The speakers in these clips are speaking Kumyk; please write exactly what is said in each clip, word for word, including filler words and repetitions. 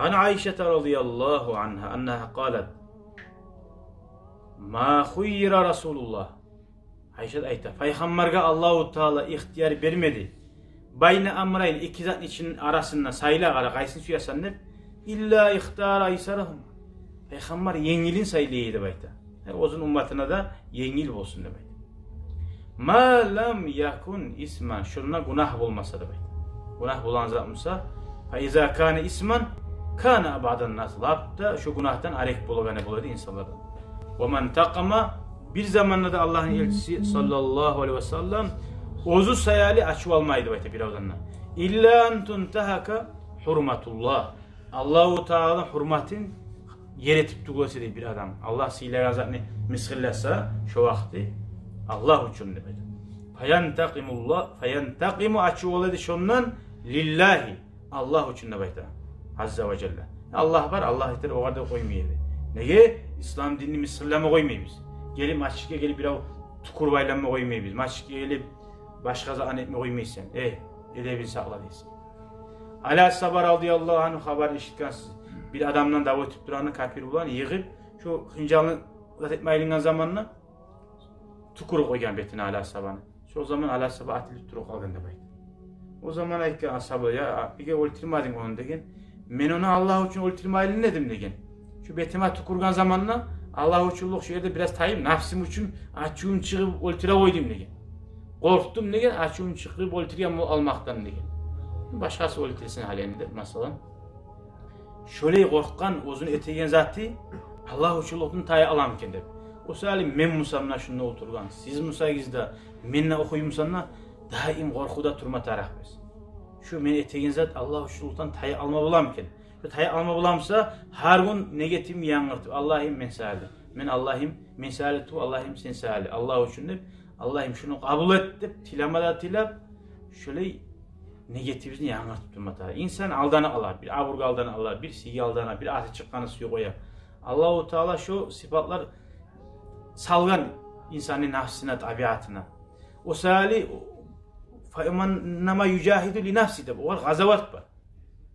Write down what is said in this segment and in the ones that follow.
عن عائشة رضي الله عنها أنها قالت: ما خير رسول الله. Айшат айта: пайхаммаргъа Аллагьу Таала ихтияр бермеди. بين أمرين, эки затны ичин арасында сайла, къара, къайсын сюесен деп. إلا اختار أيسرهما. Пайхаммар енгилин сайлай эди деп айта. Э, оьзюню умматына да енгил болсун деп айта. ما لم يكن إثما, шонда гюнагь болмаса деп айта. Гюнагь болгъан зат буса, فإذا كان إثما كان أبعد الناس, лап да шо гюнагьдан арек болагъаны бола эди инсанлардан. وما انتقم, бир заманда да Аллагьны элчиси саллаллагьу алайгьи васаллам оьзю саялы ачув алмай эди деп айта биревден де. إلا أن تنتهك حرمة الله. Аллагьу Тааланы гьюрматын ер этип тюгюл эсе дей бир адам. Аллагь сыйлагъан затны мысгъылласа, шо вакъти Аллагь учун деп айта. فينتقم الله, فينتقم, ачув ала эди шондан, لله, Аллагь учун деп айта. عز وجل. Аллагь бар, Аллагь этер, огъар деп къоймай эди. Неге? Ислам динни мысгъыллама къоймайбыз. Гелип межитге гелип бирев тюкюрюп айланма къоймайбыз. Межитге гелип башгъа затны этме къоймайсан. Э, эдебин сакъла дейсен. Али асгьаба радияллагьу ангьу хабар эшитгенсиз. Бир адамдан дав этип турагъанны, капир булан йыгъып, шо хынжалны зат этме айлангъан заманда тюкюрюп къойгъан бетине Али асгьабаны. Шо заман Али асгьаба атылып туруп къалгъан деп айта. О заман айтгъан асгьаба: «Я, неге оьлтюрмединг ону?» — деген. «Мен ону Аллагь учун оьлтюрмейли эдим, — деген. — Шо бетиме тюкюрген заманда Аллагь учунлукъ шо ерде бираз тайып, напсым учун ачувум чыгъып оьлтюре къойдум, — деген. — Къоркъдум, — деген, — ачувум чыгъып оьлтюрген бол-, алмакъдан», — деген. Башгъасы оьлтюрсюн гьали энди, масала. Шолай къоркъгъан оьзюню этеген заты Аллагь учунлукъдан тая аламы экен деп. О саялы мен бусам да шунда олтургъан, сиз бусагъыз да, мен де охуй бусам да, даим къоркъувда турма тарыкъбыз. Шо мен этеген зат Аллагь учунлукъдан тая алма боламы экен? Шо тая алма боламса, гьар гюн негетимни янгыртып: «Аллагьым, мен саялы. Мен, Аллагьым, мен саялы тюгюл, Аллагьым, сен саялы. Аллагь учун», — деп, «Аллагьым, шуну къабул эт», — деп, тилеме де тилеп, шолай негетибизни янгыртып турма тарыкъ. Инсан алданып къала, бир абургъа алданып къала, бир сыйгъа алданып, бир аты чыкъгъанны сююп къоя. Аллагьу Таала шо сыпатлар салгъан инсанны напсына, табиатына. О саялы «Фа иннама южагьиду ли нафсигьи» деп, огъар къазават бар.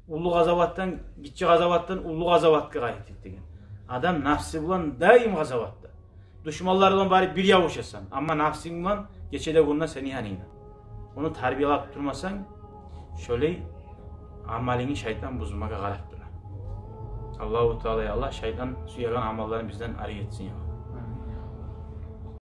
Уллу къазаватдан, гиччи къазаватдан уллу къазаватгъа къайтып деген. Адам напсы булан даим къазаватда. Душманлар булан барып бир ябушасан, амма напсынг булан гече де, гюн де сени янынгда. Ону тарбиялап турмасанг, шолай амалынгны шайтан бузмагъа къарап тура. Аллагьу Таала, я Аллагь, шайтан сюеген амалларын бизден арек этсин, я Аллагь.